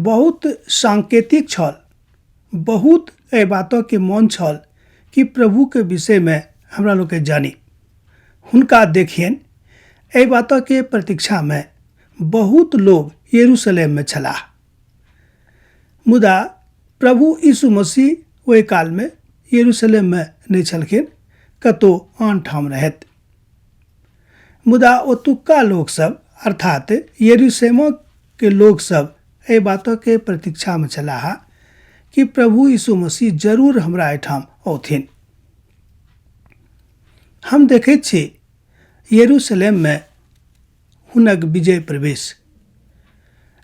बहुत सांकेतिक छल। बहुत एहि बातके मन छल कि प्रभुके विषयमे हमरा लोकनि जानी, हुनका देखियनि। एहि बातके प्रतीक्षामे बहुत लोग यरूशलेममे छलाह। मुदा प्रभु यीशु मसीह ओहि कालमे यरूशलेममे नहि छलखिन, कतहु आन ठाम रहथि। मुदा ओतुक्का लोकसभ अर्थात यरूशलेमके लोकसभ एहि बातके प्रतीक्षामे छलाह कि प्रभु यीशु मसीह जरूर हमरा एहिठाम औथिन। हम देखैत छी यरूशलेममे हुनक विजय प्रवेश।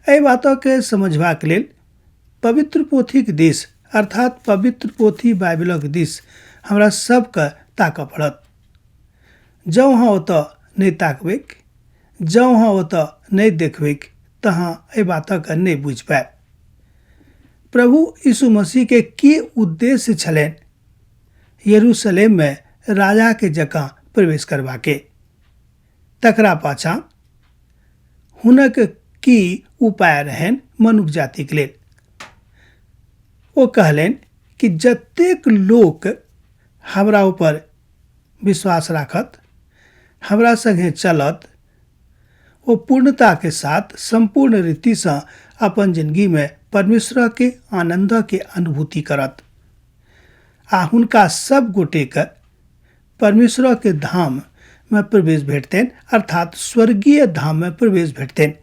एहि बातके समझबाक लेल पवित्र पोथीक दिस अर्थात पवित्र पोथी बाइबिलक दिस हमरा सबके ताकऽ पड़त। जँ अहाँ ओतऽ नहि ताकबैक, जँ अहाँ ओतऽ नहि देखबैक तऽ अहाँ एहि बातके नहि बुझि पायब। प्रभु यीशु मसीहके की उद्देश्य छलनि यरूशलेममे राजाके जकाँ प्रवेश करबाके, तकरा पाछाँ हुनक की उपाय रहनि मनुख जातिक लेल। ओ कहलनि कि जतेक लोक हमरा ऊपर विश्वास राखत, हमरा संगे चलत, ओ पूर्णताके साथ सम्पूर्ण रीतिसँ अपन जिंदगीमे परमेश्वरके आनन्दके अनुभूति करत आ हुनका सब गोटेके परमेश्वरके धाममे प्रवेश भेटतनि, अर्थात स्वर्गीय धाममे प्रवेश भेटतनि।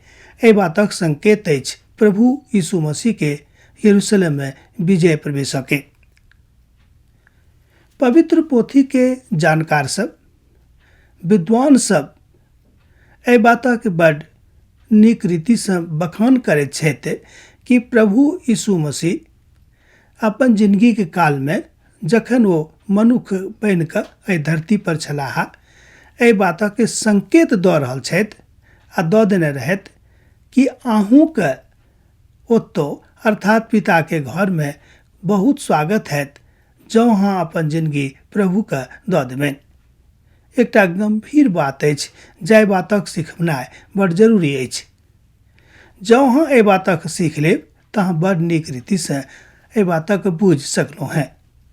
एहि बातक संकेत अछि प्रभु यीशु मसीहके यरूशलेममे विजय प्रवेशके। पवित्र पोथीके जानकार सब, विद्वान सब एहि बातक बड नीक रीतिसँ बखान करैत छथि कि प्रभु यीशु मसीह अपन जिंदगीके कालमे जखन ओ मनुख बनि कऽ एहि धरती पर छलाह, एहि बातक संकेत दऽ रहल छथि आ दऽ देने रहथि कि अहूँके ओतौ अर्थात पिताके घरमे बहुत स्वागत हैत जँ अहाँ अपन जिंदगी प्रभुके दऽ देबनि। एकटा गम्भीर बात अछि जाहि बातक सिखनाइ बड़ जरूरी अछि। जँ अहाँ एहि बातक सीख लेब तऽ अहाँ बड़ नीक रीतिसँ एहि बातक बुझि सकलहुँ हेँ।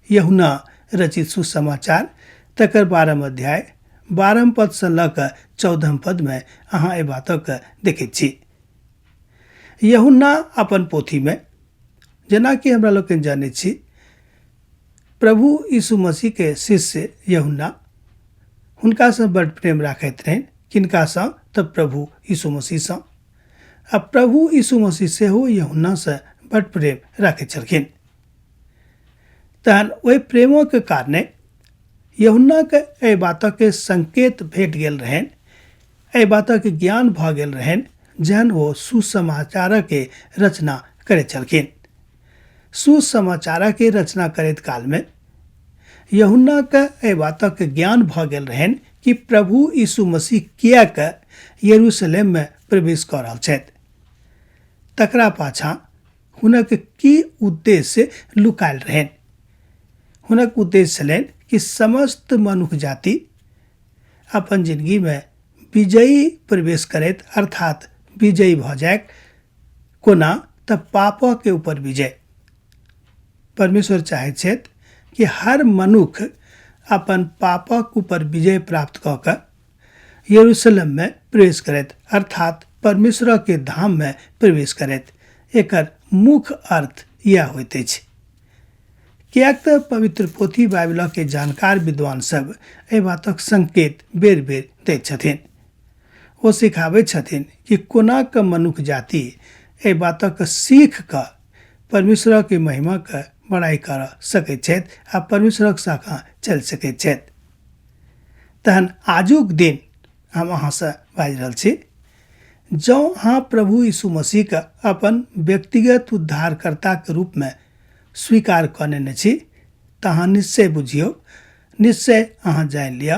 यूहन्ना रचित सुसमाचार तकर 12 अध्याय 12 पदसँ लऽ कऽ 14 पदमे अहाँ एहि बातक देखैत छी। यूहन्ना अपन पोथीमे, जेनाकि हमरा लोकनि जानैत छी, प्रभु यीशु मसीहके शिष्य यूहन्ना हुनकासँ बड़ प्रेम राखैत रहनि। किनकासँ? तऽ प्रभु यीशु मसीहसँ। आ प्रभु यीशु मसीह सेहो यूहन्नासँ बड़ प्रेम राखैत छलखिन। तहन ओहि प्रेमक कारणे यूहन्नाके एहि बातक संकेत भेट गेल रहनि, एहि बातक ज्ञान भऽ गेल रहनि जहन ओ सुसमाचारके रचना करैत छलखिन। सुसमाचारके रचना करैत कालमे यूहन्नाके एहि बातक ज्ञान भऽ गेल रहनि कि प्रभु यीशु मसीह किएक यरूशलेममे प्रवेश कऽ रहल छथि, तकरा पाछाँ हुनक की उद्देश्य लुकायल रहनि। हुनक उद्देश्य छलनि कि समस्त मनुख जाति अपन जिंदगीमे विजयी प्रवेश करैत, अर्थात विजयी भऽ जाय। कोना? तऽ पापके ऊपर विजय। परमेश्वर चाहैत छथि कि हर मनुख अपन पापक ऊपर विजय प्राप्त कऽ कऽ यरूशलेममे प्रवेश करैत, अर्थात परमेश्वरके धाममे प्रवेश करैत। एकर मुख्य अर्थ इएह होइत अछि। किएक तऽ पवित्र पोथी बाइबिलके जानकार विद्वान सब एहि बातक संकेत बेर बेर दैत छथिन। ओ सिखाबैत छथिन कि कोना कऽ मनुख जाति एहि बातक सीख कऽ परमेश्वरके महिमाके बड़ाइ कर सकैत छथि आ परमेश्वरक शाखा चलि सकैत छथि। तहन आजुक दिन हम अहाँसँ बाजि रहल छी, जँ अहाँ प्रभु यीशु मसीहके अपन व्यक्तिगत उद्धारकर्ताके रूपमे स्वीकार कऽ नेने छी तऽ अहाँ निश्चय बुझियौ, निश्चय अहाँ जानि लिअ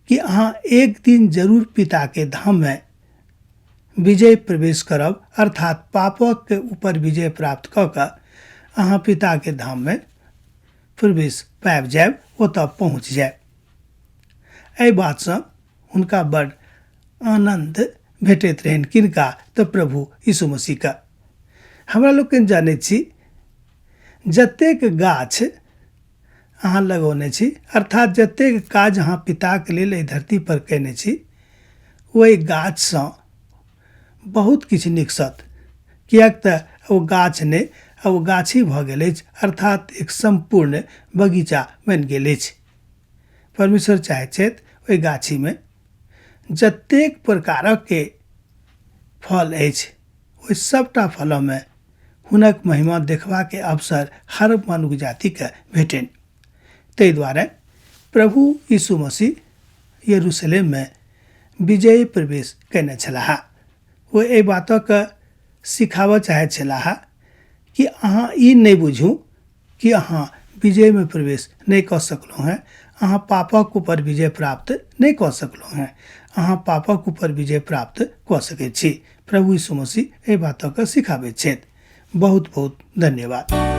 कि अहाँ एक दिन जरूर पिताके धाममे विजय प्रवेश करब, अर्थात पापक ऊपर विजय प्राप्त कऽ कऽ अहाँ पिताके धाममे प्रवेश पाबि जायब, ओतऽ पहुँच जायब। एहि बातसँ हुनका बड़ आनन्द भेटैत रहनि। किनका? तऽ प्रभु यीशु मसीहके। हमरा लोकनि जनैत छी जतेक गाछ अहाँ लगौने छी अर्थात जतेक काज अहाँ पिताके लेल एहि धरतीपर कयने छी ओहि गाछसँ बहुत किछु निकसत, किएक तऽ ओ गाछ नहि आ ओ गाछी भऽ गेल अछि अर्थात एक सम्पूर्ण बगीचा बनि गेल अछि। परमेश्वर चाहैत छथि ओहि गाछीमे जतेक प्रकारके फल अछि ओहि सभटा फलमे हुनक महिमा देखबाके अवसर हर मनुख जातिके भेटनि। ताहि दुआरे प्रभु यीशु मसीह यरूशलेममे विजयी प्रवेश कयने छलाह। ओ एहि बातक सिखाबऽ चाहैत छलाह कि अहाँ ई नहि बुझू कि अहाँ विजयमे प्रवेश नहि कऽ सकलहुँ हेँ, अहाँ पापक ऊपर विजय प्राप्त नहि कऽ सकलहुँ हेँ। अहाँ पापक ऊपर विजय प्राप्त कऽ सकैत छी। प्रभु यीशु मसीह एहि बातक सिखाबैत छथि। बहुत बहुत धन्यवाद।